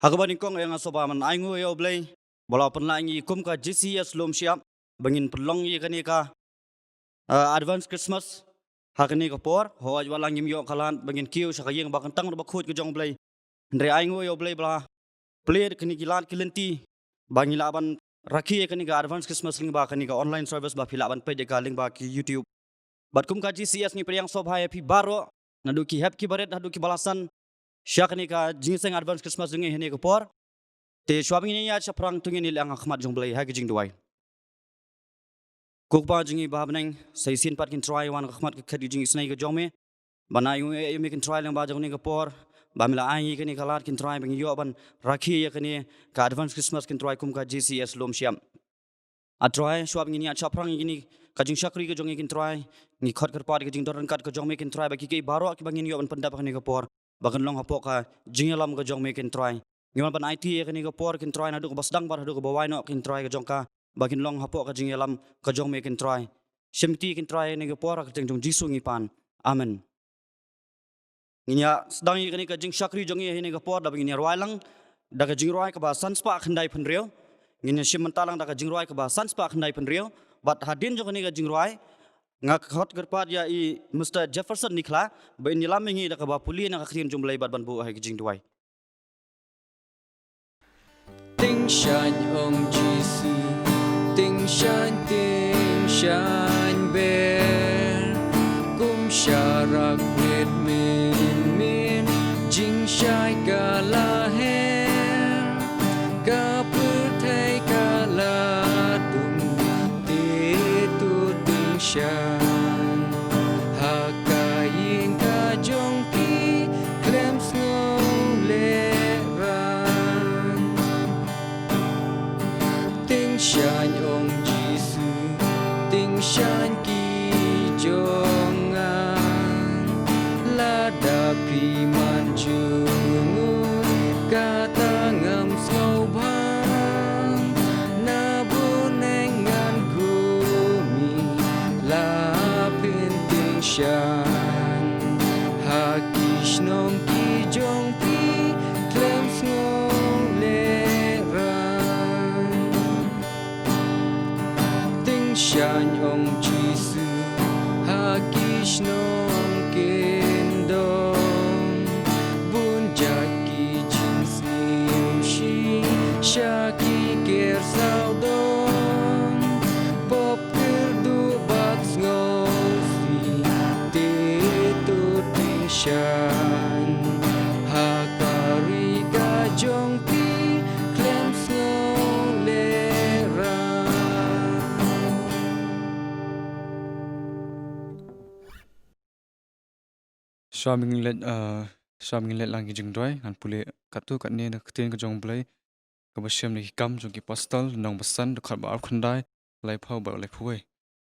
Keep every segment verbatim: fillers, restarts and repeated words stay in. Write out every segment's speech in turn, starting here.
Ha kaba nyngkong nga sngewbha ban ai nguh ïa U Blei ba la pynlah ïa ngi kum ka G C E S Lumshyiap ba ngin pynlong ïa kane ka, uh, Advance Christmas ha kane ka por. Hooid, wat la ngim ïoh ka lad ba ngin kiew sha ka ïing ba kyntang bad ba khuid ka jong U Blei, hynrei ai nguh ïa U Blei ba la plie kine ki lad ki lynti ba ngi lah ban rakhe ïa kane ka Advance Christmas lyngba kane ka online service ba phi lah ban peit ïa ka lyngba ki YouTube. Bad kum ka G C E S ngi pdiang sngewbha ïa phi baroh, naduh ki hep ki barit haduh ki ba la san, sha kane ka jingïaseng Advance Christmas jong ngi ha kane ka por. Te shuwa ba ngin ïaid shaphrang, to ngin ïaleh ha khmat jong U Blei ha ka jingduwai. Ko Kpa jong ngi ba ha bneng, sa shisien pat ko Trai, wan ha khmat ka khet ka jingisynei ka jong me, ban ai nguh ïa me ko Trai lyngba jong kane ka por ba me la ai ngi kane ka lad ko Trai ba ngi ïoh ban rakhe ïa kane ka Advance Christmas ko Trai kum ka G C E S Lumshyiap. A Trai, shuwa ba ngin ïaid shaphrang ïa kane ka jingshakri ka jong ngi ko Trai, ngi khot kyrpad ïa ka jingdon ryngkat ka jong me ko Trai, ba kiei kiei baroh kiba ngin ïoh ban pyndep ha kane ka por, ba kan long hapoh ka jingïalam ka jong me ko Trai. Ngi wan ban aiti ïa kane ka por ko Trai, naduh kaba sdang bad haduh kaba wai noh ko Trai ka jong ka, ba kin long hapoh ka jingïalam ka jong me ko Trai. Shim kti ko Trai ha kane ka por, ha ka kyrteng jong U Jisu ngi pan. Amen. Ngin ïa sdang ïa kane ka jingshakri jong ngi ha kane ka por da ba ngin ïa rwai lang da ka jingrwai kaba san spah khyndai phew hynriew. Ngin ïa shim bynta lang da ka jingrwai kaba san spah khyndai phew hynriew. Bad hadien jong kane ka jingrwai, nga khot kyrpad ïa i Mister Jefferson Nicola ba in ïalam ïa ngi da kaba pule na ka ktien jong U Blei bad ban buh ha ka jingduwai. Tyngshaiñ, ong Jisu, tyngshaiñ, tyngshaiñ ber, kum sharak rit mynmyn, jingshai ka la her, ka pyrthei ka la dum, te to tyngshaiñ ha ka ïing ka jong phi khlem sngewlehrain. Tyngshaiñ, ong Jisu, tyngshaiñ ki jong nga, lada phi man jngai kata ngam sngewbha, na bneng ngan kmen, la phin tyngshaiñ ha ki shnong ki jong phi khlem sngewlehrain. Tyngshaiñ, ong Jisu, ha ki shnong kyndong, bun jait ki jingsngewsih sha ki ker sawdong, pop kyrduh bad sngewsih, te to tyngshaiñ ha ka ri ka jong phi khlem sngewlehrain. Shuwa ba ngin leit, ah, shuwa ba ngin leit lang ki jingduwai, ngan pule katto katne na ka ktien ka jong U Blei, kaba shim na Ki Kam jong ki Apostol, lynnong ba san, dkhot ba arphew khyndai, laiphew bad laiphew wei.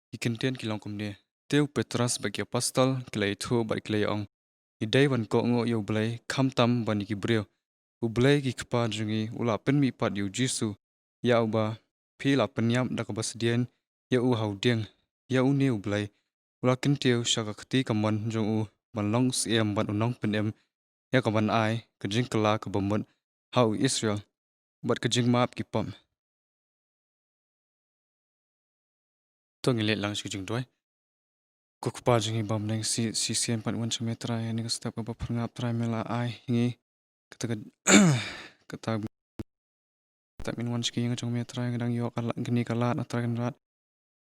Ki kyntien ki long kumne: Te u Petros bad ki apostol ki la ïathuh bad ki la ïa-ong, ngi dei ban kohnguh ïa U Blei khamtam ban ïa ki briew. U Blei ki kpa jong ngi u la pynmihpat ïa u Jisu, ïa uba phi la pynïap da kaba sdiang ïa u ha u dieng. Ïa une U Blei u la kyntiew sha ka kti kamon jong u ban long u Syiem bad u Nongpynim, ïa kaban ai ka jingkylla kaba mut ha u Israel bad ka jingmap ki pop. To ngin leit lang sha ka jingduwai. Ko Kpa jong ngi ba ha bneng, shi, shisien pat wan sha me Trai, ha kane ka step kaba pyrngap Trai, me la ai ngi kata ka, kata, kata ngin wan sha ka ïing ka jong me Trai, nga dang ïoh ka la, kane ka lad na Trai Kynrad.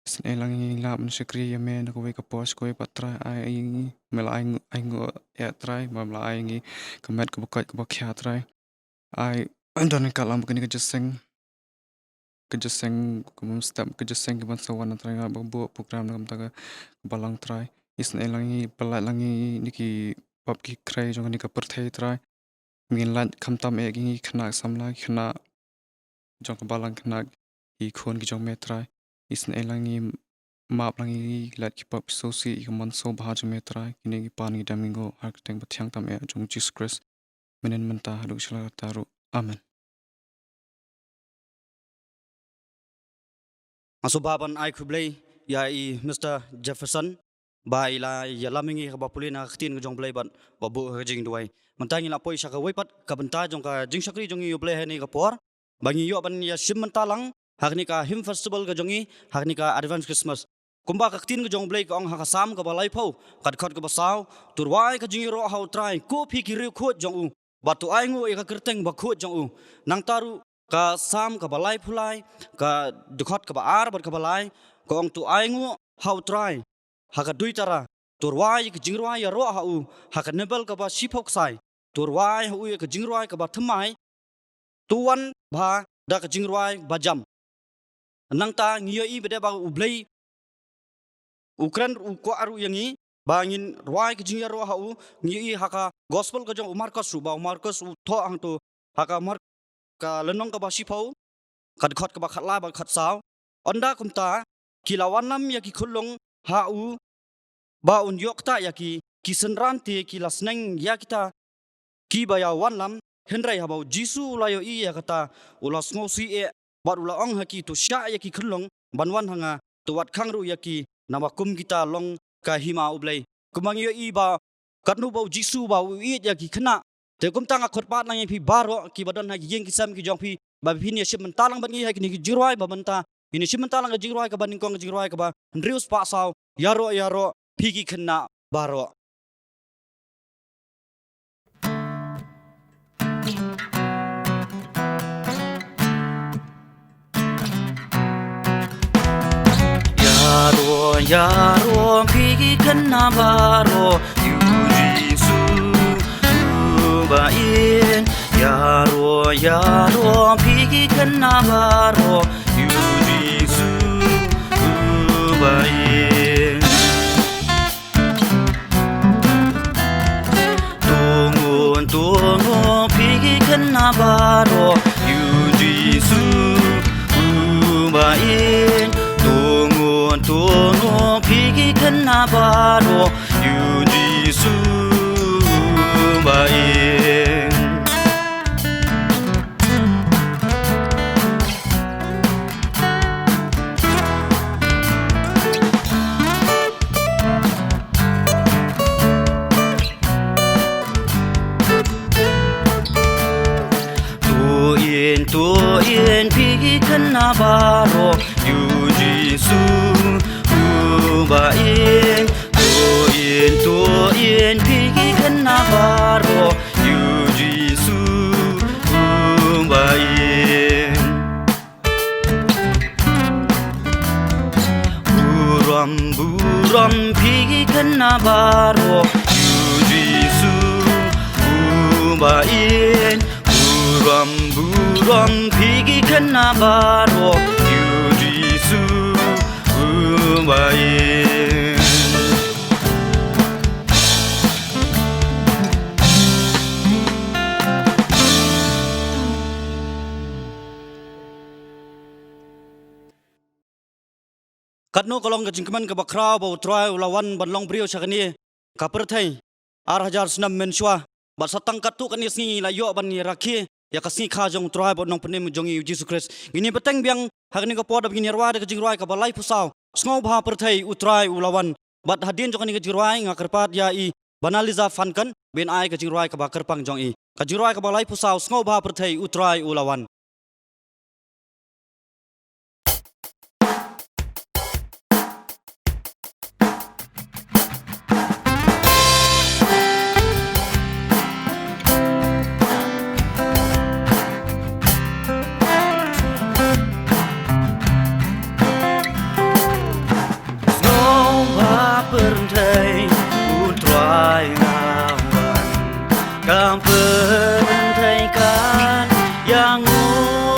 Isynei lang ïa ngi, lah ban shakri ïa me na kawei ka por sha kawei pat Trai, ai ïa ngi, me la ai nguh, ai nguh ïa Trai, ba me la ai ïa ngi ka met kaba koit kaba khia Trai. Ai don ka lam ba kane ka jingïaseng, ka jingïaseng, kumno step, ka jingïaseng kiban sa wan na Trai, nga ba buh program na ka bynta ka balang Trai. Isynei lang ïa ngi, pyllait lang ïa ngi na ki pop ki khrei jong kane ka pyrthei Trai. Me ngin lait khamtam eh ïa ngi khynnah samla, khynnah jong ka balang, khynnah ki khun ki jong me Trai. Isynei lang ïa ngi, map lang ïa ngi, lait ki pop, sngewsih ïa ka mon sngewbha jong me Trai. Kine ki pan ngi dem ngi nguh ha ka kyrteng ba thiang tam eh jong Jisu Khrist, mynhynnin mynta haduh shalor kata ruh. Amen. Nga sngewbha ban ai khublei ïa i Mister Jefferson. ba i la ïalam ïa ngi ha kaba pule na ka ktien ka jong U Blei bad ba buh ha ka jingduwai. Mynta ngi la poi sha kawei pat ka bynta jong ka jingshakri jong ngi ïa U Blei ha kane ka por, ba ngi ïoh ban ïa shim bynta lang ha kane ka Hymn Festival ka jong ngi, ha kane ka Advent Christmas. Kumba ka ktien ka jong U Blei ka ong ha ka Salm kaba laiphew, ka dkhot kaba saw: To rwai ka jingïaroh ha U Trai, ko phi ki riewkhuid jong u, bad to ainguh ïa ka kyrteng bakhuid jong u. Nangta ruh ka Salm kaba laiphew lai, ka dkhot kaba ar bad kaba lai, ka ong: To ainguh ha U Trai ha ka duitara, to rwai ïa ka jingrwai ïaroh ha u ha ka nibel kaba shiphew ksai, to rwai ha u ïa ka jingrwai kaba thymmai, to wan bha da ka jingrwai bajam. Nangta ngi ïohi ba dei ba U Blei u kren, u kwah ruh ïa ngi ba ngin rwai ka jingïaroh ha u. Ngi ïohi ha ka Gospel ka jong u Markos ruh, ba u Markos u thoh hangto ha ka Mar-, ka lynnong kaba shiphew, ka dkhot kaba khatlai bad khatsaw. Ynda kumta ki la wanlam ïa ki khunlung ha u, ba un ïoh ktah ïa ki, ki synran te ki la sneng ïa kita kiba ïa wanlam. Hynrei haba U Jisu u la ïohi ïa kata, u la sngewsih eh, bad u la ong ha ki: To shah ïa ki khunlung ban wan ha nga, to wat khang ruh ïa ki, naba kum kita long ka hima U Blei. Kumba ngi ïohi ba katno ba U Jisu ba u ïeit ïa ki khynnah. Te kumta nga kyrpad lang ïa phi baroh kiba don ha ki ïing ki sem ki jong phi, ba phin ïa shim bynta lang bad ngi ha kine ki jingrwai, ba mynta ngin ïa shim bynta lang ka jingrwai kaba nyngkong, ka jingrwai kaba hynriew spah saw: Ïaroh, ïaroh, phi ki khynnah baroh. Ïaroh, ïaroh, phi ki khynnah baroh, ïa U Jisu u ba ïeit. Ïaroh, ïaroh, phi ki khynnah baroh, ïa U Jisu u ba ïeit. To nguh, to nguh, phi ki khynnah baroh, ïa U Jisu u ba ïeit. To nguh, to nguh, phi ki khynnah baroh, ïa U Jisu u ba ïeit. To ïeit, to ïeit, phi ki khynnah baroh, ïa U Jisu u ba ïeit. To ïeit, to ïeit, phi ki khynnah baroh, ïa U Jisu u ba ïeit. Burom, burom, phi ki khynnah baroh, ïa U Jisu u ba ïeit. Burom, burom, phi ki khynnah baroh, ïa U Jisu u ba ïeit. Katno ka long ka jingkmen kaba khraw ba U Trai u la wan ban long briew sha kane ka pyrthei ar hajar snem mynshuwa. Bad sa tang katto katne sngi ngi la ïoh ban ïa rakhe ïa ka sngi kha jong U Trai bad Nongpynim jong ngi U Jisu Khrist. Ngin ïa bteng biang ha kane ka por da ba ngin ïa rwai da ka jingrwai kaba laiphew saw, Sngewbha Pyrthei U Trai u la wan. Bad hadien jong kane ka jingrwai nga kyrpad ïa i Banaliza Fankan ban ai ka jingrwai kaba kyrpang jong i. Ka jingrwai kaba laiphew saw, Sngewbha Pyrthei U Trai u la wan. Sngewbha Pyrthei U Trai la wan. Ka pyrthei kan ïanguh,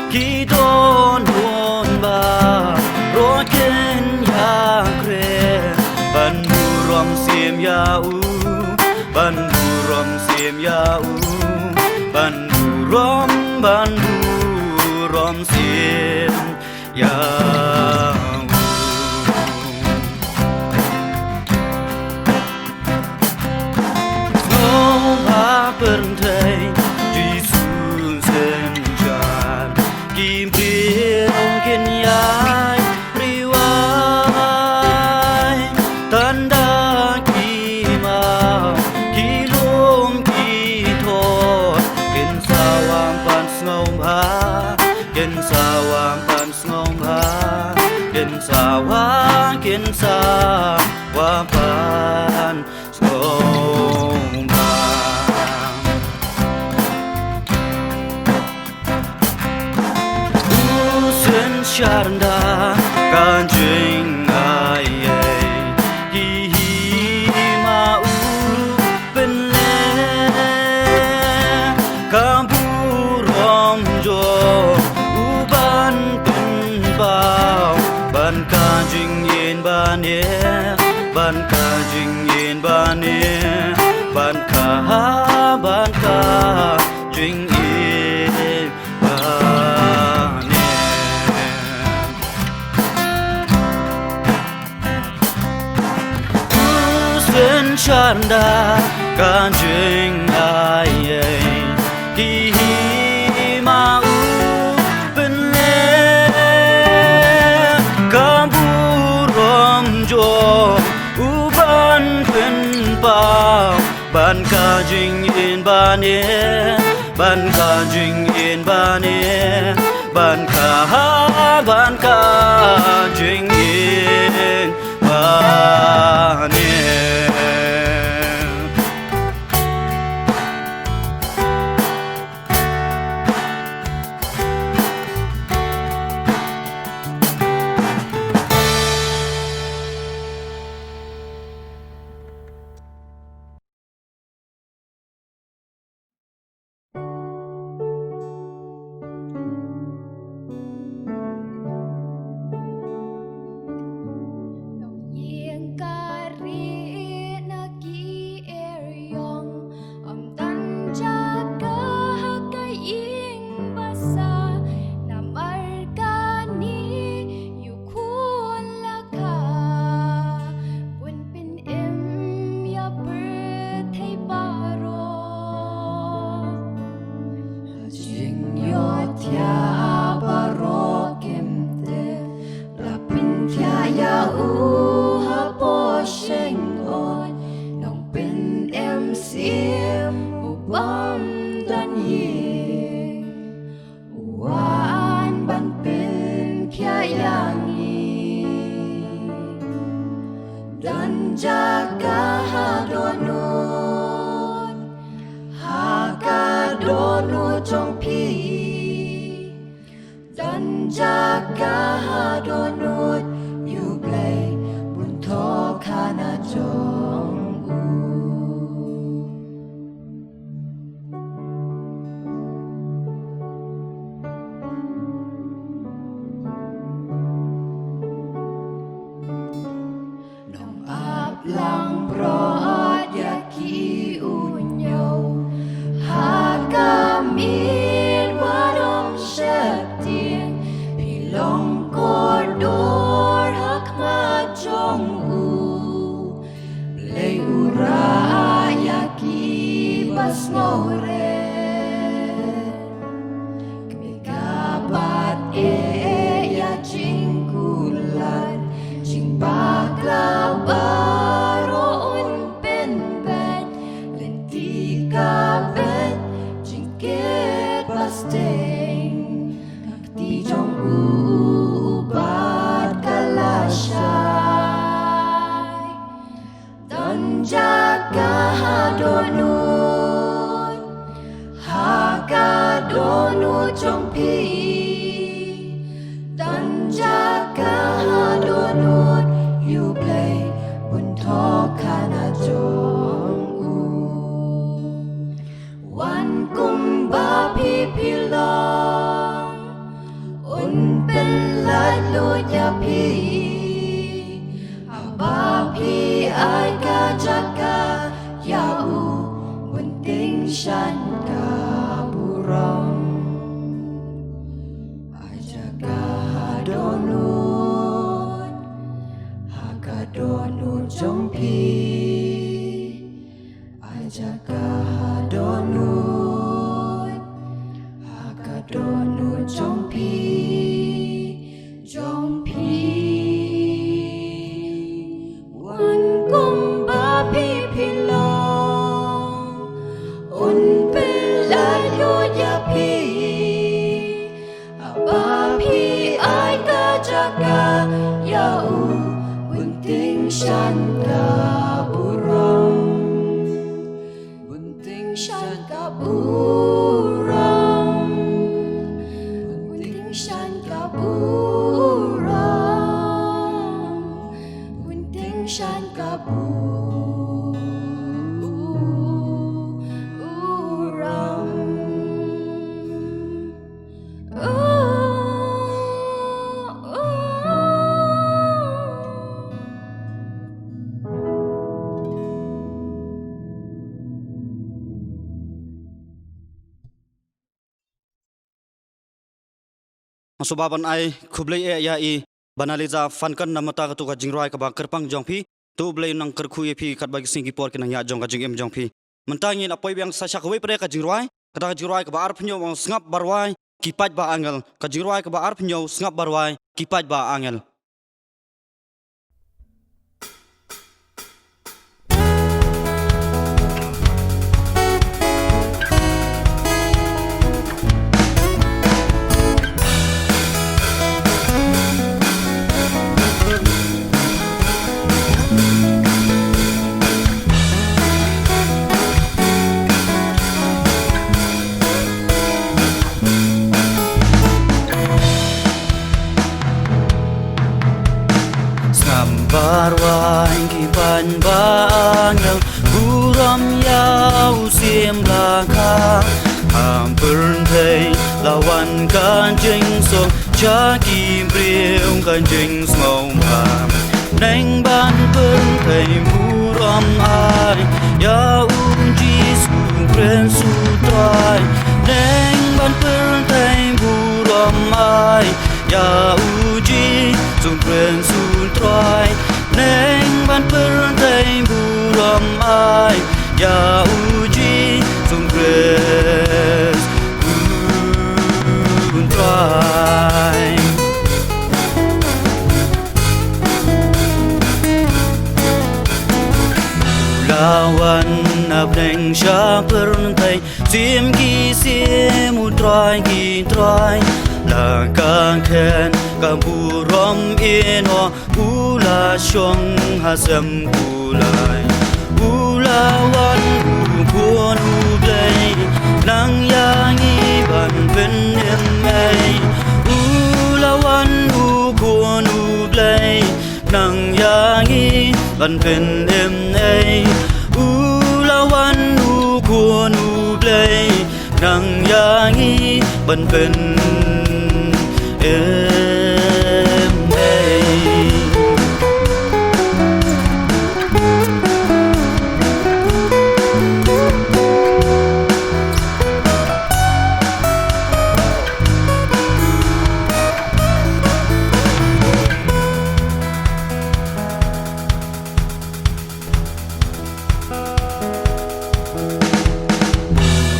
ki don bun baroh kin ïakren ban burom siem ïa u, ban burom siem ïa u, ban burom, ban burom siem ïa u. Sngewbha Pyrthei Jisu synshar, ki briew kin ïai riewai. sa wa ban sngewbha. U synshar ynda ka jingaiei, hi hi ma u pynleh, ka burom jong u ban pynpaw, ban ka jingïeit ban ïeh, ban ka jingïeit ban ïeh, ban ka, ban ka jingïeit ban ïeh. U synshar ynda ka jingaiei, hi hi ma u pynleh, ka burom jong u ban pynpaw, ban ka jingïeit ban ïeh, ban ka jingïeit ban ïeh, ban ka, ban ka jingïeit ban ïeh. Ïing ka ri na ki eriong, ym don jaka ha ka ïing basa, namar kane ïa u khun la kha, bun pynim ïa pyrthei baroh. Ha jingïohthiah baroh kim tip, la pynthiah ïa u hapoh shyngot, nongpynim syiem u bym don ïing, u wan ban pynkhiah ïa ngi. Don jaka ha dohnud, ha ka dohnud jong phi. Don jaka ha dohnud ïa u Blei, bun thoh khana jong u. Nong ap langbrot ïa ki u ñiew, ha ka miet wat ym sheptieng, phi long kordor ha khmat jong u. Blei u rah ïa ki ba sngewrit. Kmie ka bat eh ïa jingkular, jingbakla baroh un pynbeit, lynti ka beit, jingkit ba steng, ka kti jong u u bat ka lashai. Don jaka ha dohnud, ha ka dohnud jong phi. Don jaka ha dohnud ïa u Blei, bun thoh khana jong u. Wan kumba phi phi long, un pynlait lut ïa phi. Haba phi ai ka jaka ïa u, un tyngshaiñ ka burom. Ai jaka ha dohnud, ha ka dohnud jong phi. Ai jaka ha dohnud, ha ka dohnud jong phi, jong phi. Wan kumba phi phi long, un pynlait lut ïa phi. Haba phi ai ka jaka ïa u, un Shan ka burom, un ting shan ka burom, un ting shan ka burom. Nga sngewbha ban ai khublei eh ïa i Banalija Fankan namar kata ka jingrwai kaba kyrpang jong phi. To U Blei un nang kyrkhu ïa phi katba ki sngi ki por ki nang ïaid jong ka jingim jong phi. Mynta ngin ïa poi biang sa sha kawei pat ka jingrwai, kata ka jingrwai kaba arphew hynñiew, Sngap Ban Rwai ki paidbah angel. Ka jingrwai kaba arphew hynñiew, Sngap Ban Rwai ki paidbah angel. Sngap Ban Rwai ki paidbah angel, burom ïa u Syiem Lakha. Ha pyrthei la wan ka jingsuk, sha ki briew ka jingsngewbha. Neng ban pyrthei burom ai ïa u Jisu Khrist u Trai. Neng ban pyrthei burom ai ïa u Jisu Khrist u Trai. Neng ban pyrthei burom ai ïa u Jisu Khrist u Trai. La wan na bneng sha pyrthei, Syiem ki syiem, u Trai ki trai. La ka khein ka burom ïehnoh, u la shong ha sem kulai. U la wan u Khun u Blei, nang ïa ngi ban pynim ei. U la wan u Khun u Blei, nang ïa ngi ban pynim ei. U la wan u Khun u Blei, nang ïa ngi ban pynim ei.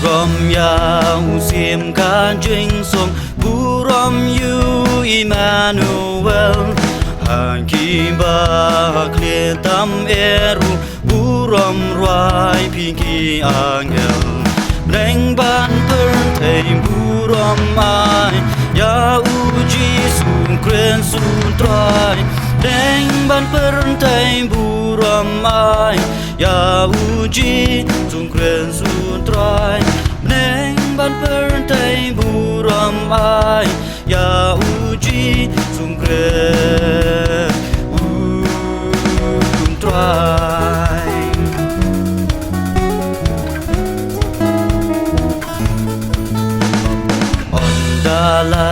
Burom ïa u Syiem ka jingsuk, burom ïa u Immanuel. Ha ki ba ha khlieh tam eh ruh, burom rwai phi ki angel. Neng ban pyrthei burom ai ïa u Jisu Khrist u Trai. Neng ban pyrthei burom ai ïa u Jisu Khrist u Trai. Neng ban pyrthei burom ai ïa u Jisu Khrist u Trai. Ynda la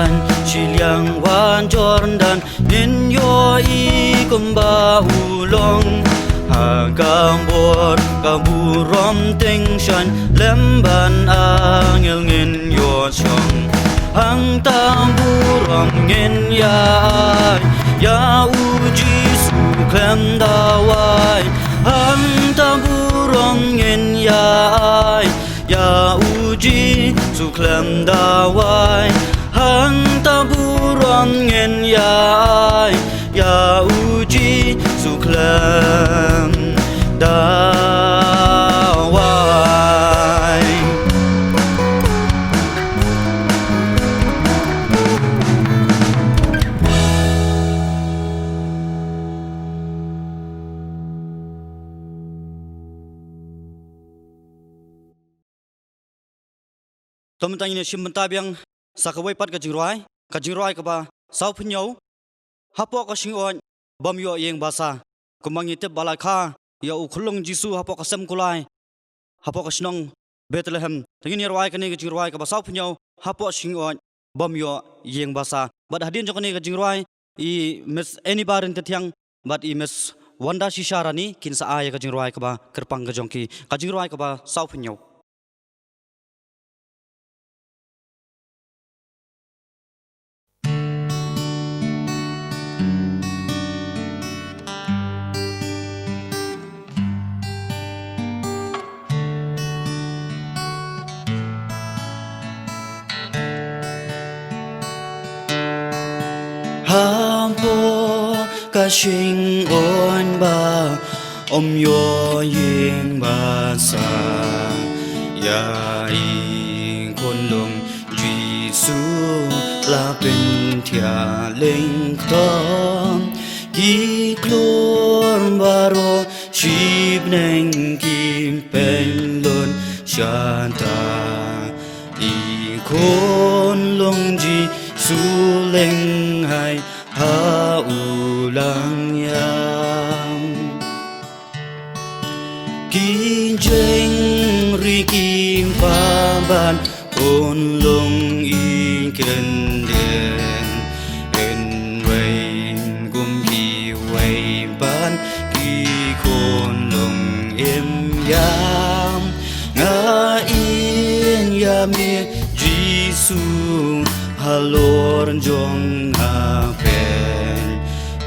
shiliang wan Jordan, ngin ïohi kumba u long. Ha ka bor ka burom tyngshaiñ, lem bad angel ngin ïoh shong. Hangta burom ngin ïa ai ïa u Jisu khlem da wai. Hangta burom ngin ïa ai ïa u Jisu khlem da wai. Hangta burom ngin ïa ai ïa u Jisu khlem da wai. To mynta ngin ïa shim bynta biang sa kawei pat ka jingrwai, ka jingrwai kaba sawphew hynñiew, Hapoh ka Shyngoid Bym Ïoh Ïing Basa. Kumba ngi tip ba la kha ïa u khyllung Jisu hapoh ka sem kulai, hapoh ka shnong Bethlehem. Te ngin ïa rwai kane ka jingrwai kaba sawphew hynñiew, Hapoh Shyngoid Bym Ïoh Ïing Basa. Bad hadien jong kane ka jingrwai, i Miss Annie Barin Kthiang bad i Miss Wanda Shisha Rani kin sa ai ïa ka jingrwai kaba kyrpang ka jong ki, ka jingrwai kaba sawphew hynñiew. Hapoh ka shyngoid ba ym ïoh ïing basa, ïa i khunlung Jisu la pynthiah lyngkot. Ki khlur baroh shibneng ki pynlut shata, i khunlung Jisu lyngngai ha u langïap. Ki jingri ki paw ban khunlung i kyndit, hynrei kum kiwei pat ki khunlung im ïam. Nga ïeit ïa me Jisu, halor jong nga pyn,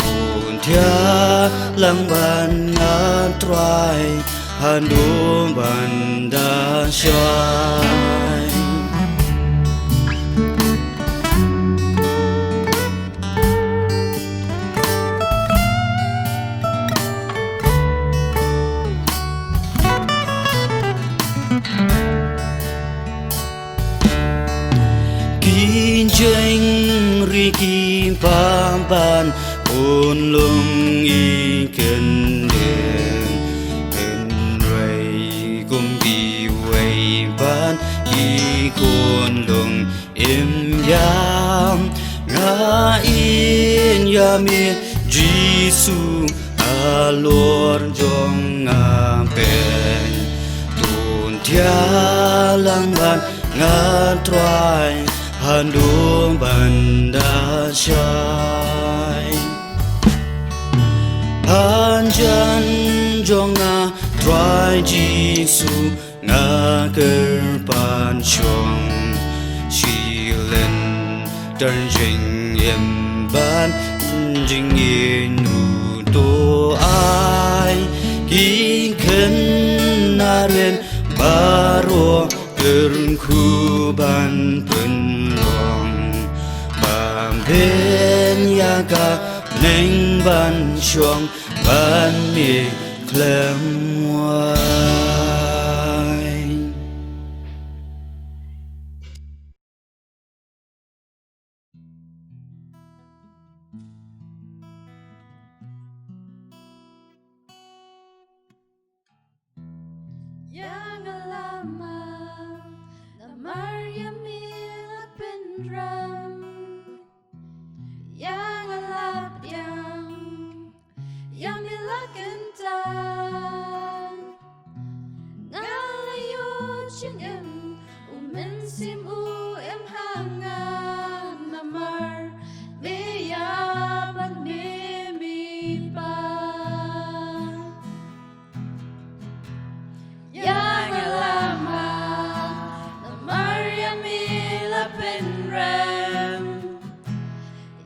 un thiah lang bad nga Trai, haduh ban da shai. Ki jingri ki paw ban khunlung i kyndit, hynrei kum kiwei pat ki khunlung im ïam. Nga ïeit ïa me Jisu, halor jong nga pyn, un thiah lang bad nga Trai, haduh ban da shai. Hajan jong nga Trai Jisu, nga kyrpad shong, shilynter jingim bad jingïeit, to ai ki khynnah rit baroh kyrkhu ban pynlong, ba phin ïa ka bneng ban shong ban mih khlem wai. Ïa nga la mad, namar ïa me la pynrem. Ïa nga la pdiang, ïa me la kyntait. Nga la ïoh jingim, U Mynsiem U im ha nga, namar me ïa bad me, me i pa. Ïa nga la mad, namar ïa me la pynrem.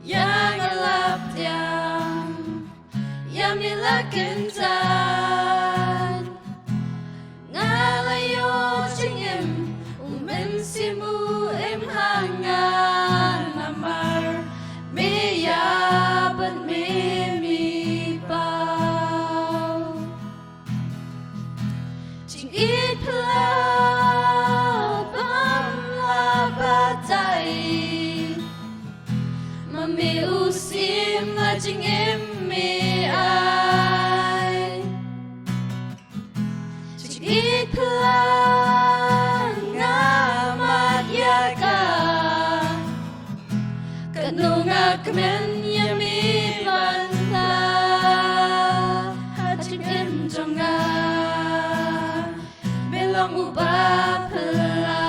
Ïa nga la pdiang, ïa me la kyntait. Nga la ïoh jingim, U Mynsiem U im ha nga, namar me ïa bad me, me i pa. Jingïeit phyllaw bym lah batai, ma me u siem, la jingim me ai. Jingïeit phyllaw nga mad kmen ïa me ban pla ha jingim jong nga. Me long uba pla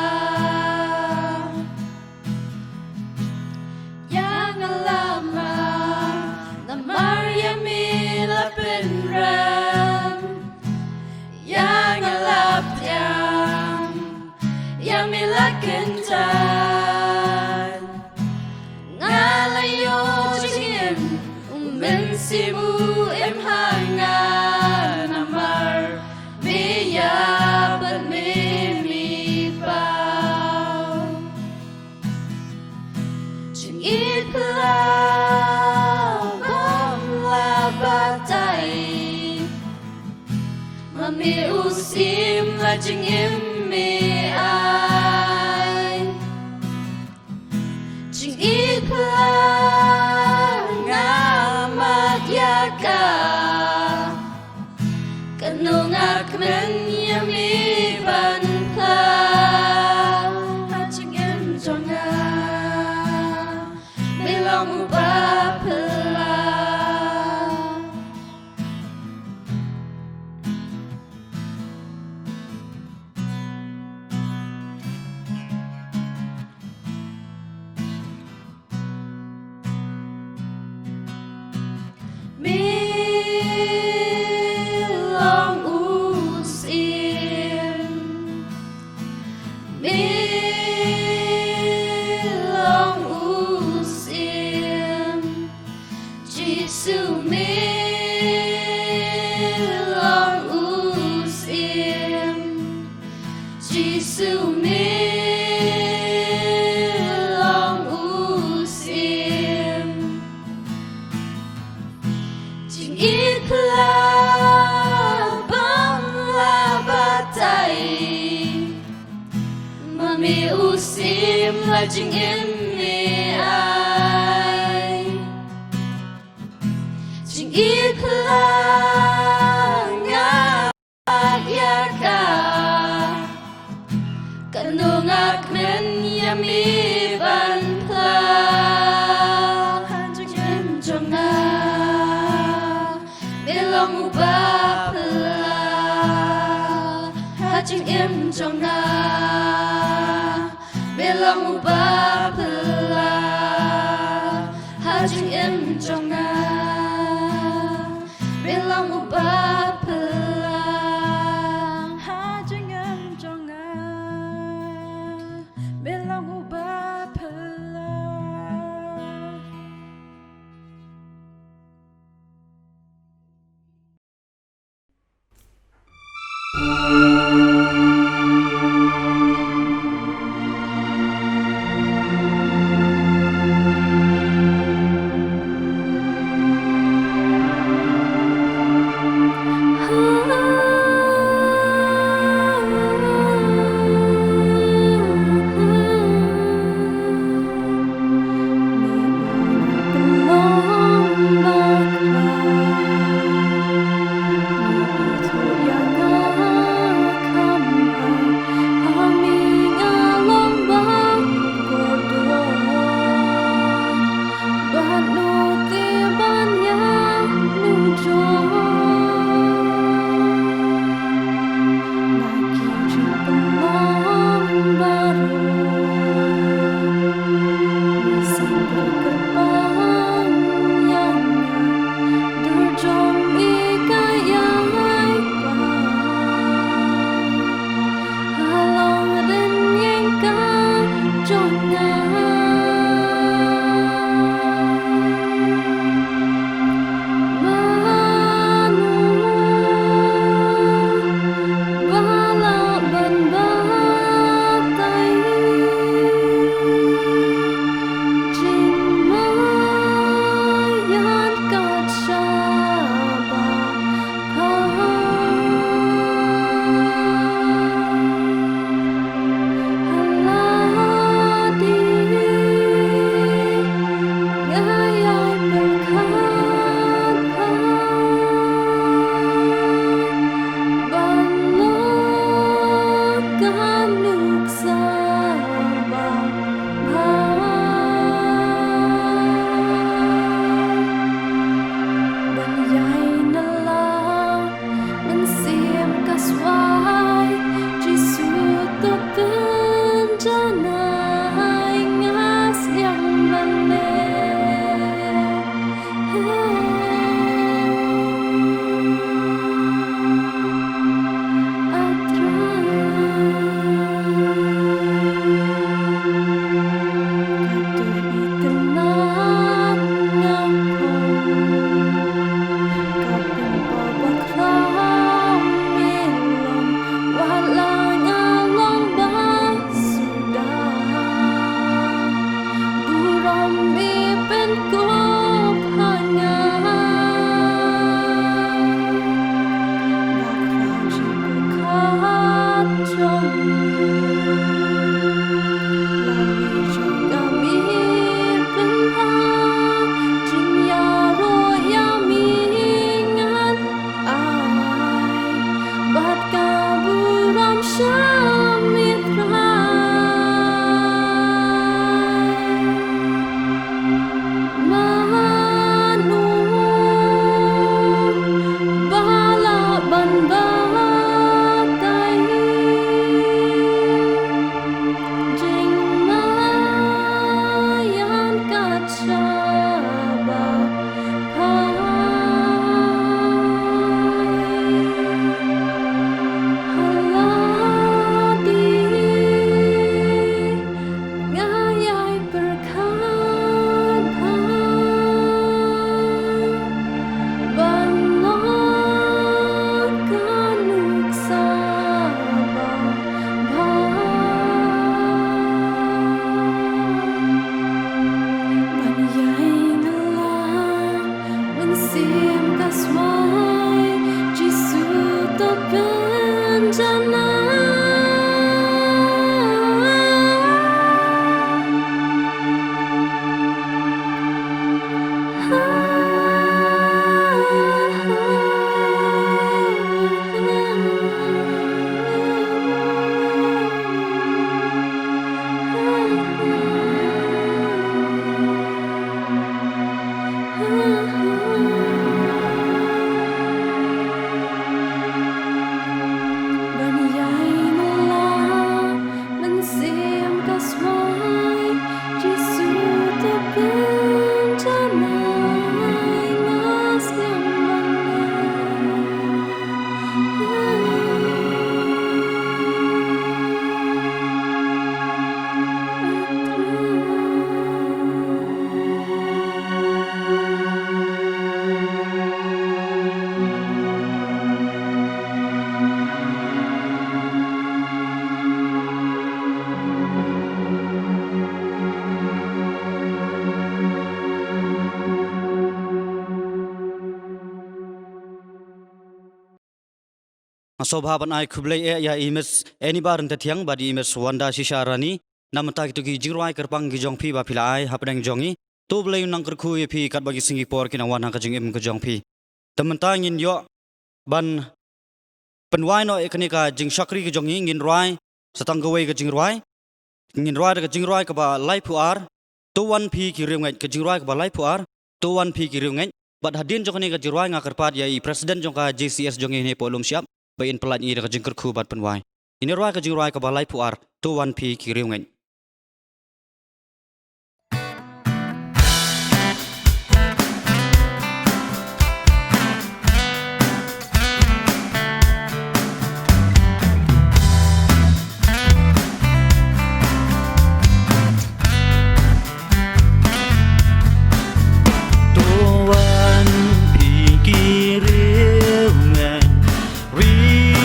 ïa nga la mar, namar ïa me la pynrem, ïa nga la pdiang, ïa me la kyntait. Nga la ïoh jingim, U Mynsiem u im ha nga, namar me ïa bad me, me pla. Jingïeit pla bym lah batai, ma me u Syiem la jingim me ai. Jingïeit pla nga mad ïa ka, kano nga kmen ïa me ban pla ha jingim jong nga. Me long uba pla. Me long u Syiem, me long u Syiem, Jisu me long u Syiem. Jisu me long u Syiem. Jingïeit pla bym lah batai, ma me u Syiem la jingim me ai. Jingïeit pla nga ïa ka, kano nga kmen ïa me ban pla ha jingim jong nga. Me long uba pla ha jingim jong nga. Me long uba pla ha jingim jong nga. Me long uba pla ha jingim jong nga. Me long uba pla. Mano ba lah ban batai jingmaïan kat shaba phai. Ha lade nga ïai pyrkhat bha ban long ka nuksa ba bha ban ïai nala mynsiem ka swai, Jisu to pynjanai. Ban ïai nala mynsiem ka swai, Jisu to pynjanai, nga sngewbha. Nga sngewbha ban ai khublei eh ïa i Miss Enibar Ntathiang bad i Miss Wanda Shisha Rani. Na mynta kito ki jingrwai kyrpang ki jong phi ba phi la ai hapdeng jong ngi. To U Blei un nang kyrkhu ïa phi katba ki sngi ki por ki nang wan ha ka jingim ka jong phi. Te mynta ngin ïoh ban pynwai noh ïa kane ka jingshakri ka jong ngi, ngin rwai sa tang kawei ka jingrwai. Ngin rwai da ka jingrwai kaba laiphew ar, To wan phi ki riewngeit, ka jingrwai kaba laiphew ar, To wan phi ki riewngeit. Bad hadien jong kane ka jingrwai nga kyrpad ïa i President jong ka J C S jong ngi hangne hapoh Lumshyiap ba in pyllait ïa ngi da ka jingkyrkhu ban pynwai. In ïa rwai ka jingrwai kaba laiphew ar, To wan phi ki riewngeit. To wan phi ki riewngeit, ri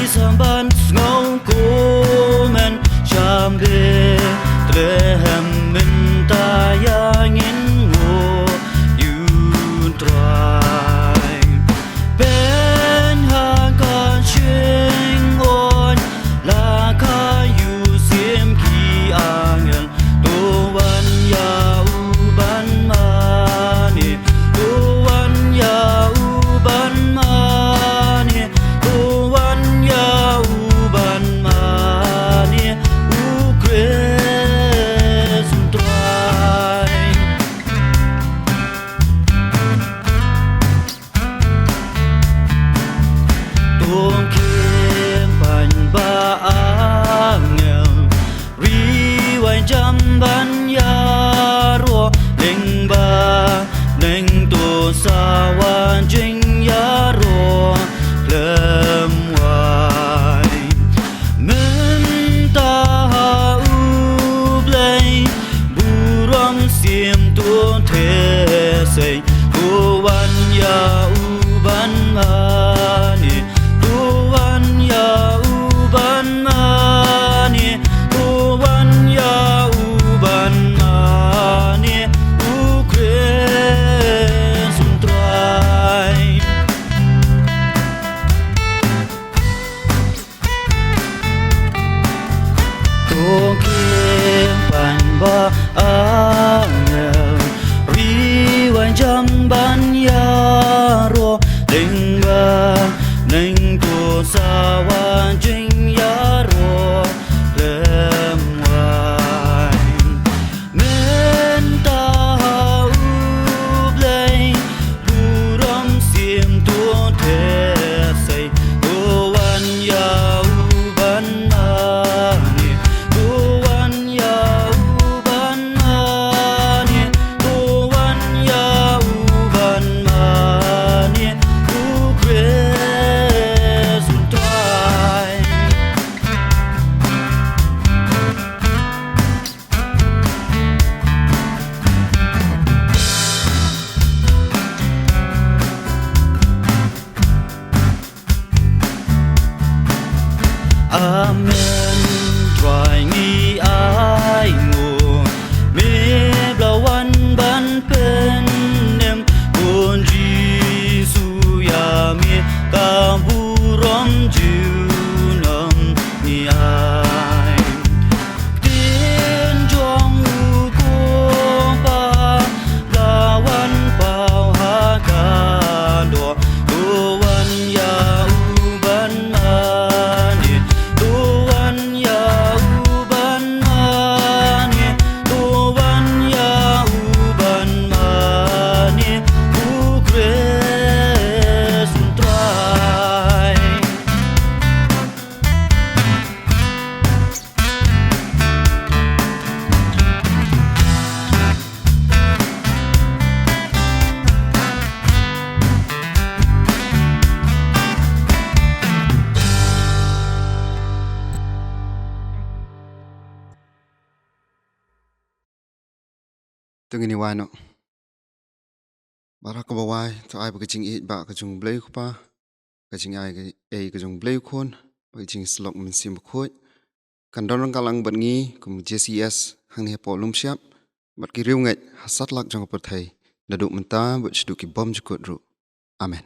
sa ban sngewkmen sha Bethlehem mynta ïa ngin nguh ïa u Trai. Peit ha ka jingwan la ka ïohi siem ki angel, to wan ïa u ban mane, to wan ïa u ban mane, to wan ïa u ban mane, u Khrist u Trai. To khie paidbah angel, ri wai jam ban ïaroh lyngba bneng, to sawa jingïaroh khlem wai. Mynta ha U Blei burom siem to theh sei, to wan ïa u ban mane, to wan ïa u ban mane, to wan ïa u ban mane, u Khrist u Trai. Ba angel ri wan jam ban ïaroh lyngba neng to sawa jingïaroh lem wai. Mynta ha U Blei burom sim to te sei to wan ïa u ban mane, to wan ïa u ban mane, to wan ïa u ban mane, u Khrist un Trai. Amen. Trai ngi ainguh me ba la wan ban pynim, Khun Jisu ïa me ka burom junom ngi ai. Ktien jong u Kpa la wan paw ha ka doh, to wan ïa u ban mane, to wan ïa u ban mane, to wan ïa u ban mane, u Khrist un Trai. To ngin ïa wai noh. Baroh kaba wai, to ai ba ka jingïeit ba ka jong U Blei U Kpa, ka jingaiei ka jong U Blei U Khun, bad ka jingsylloh Mynsiem Bakhuid kan don ryngkat lang bad ngi kum J C S hangne hapoh Lumshyiap bad ki riewngeit ha satlak jong ka pyrthei, naduh mynta bad shaduh ki bymjukut ruh. Amen.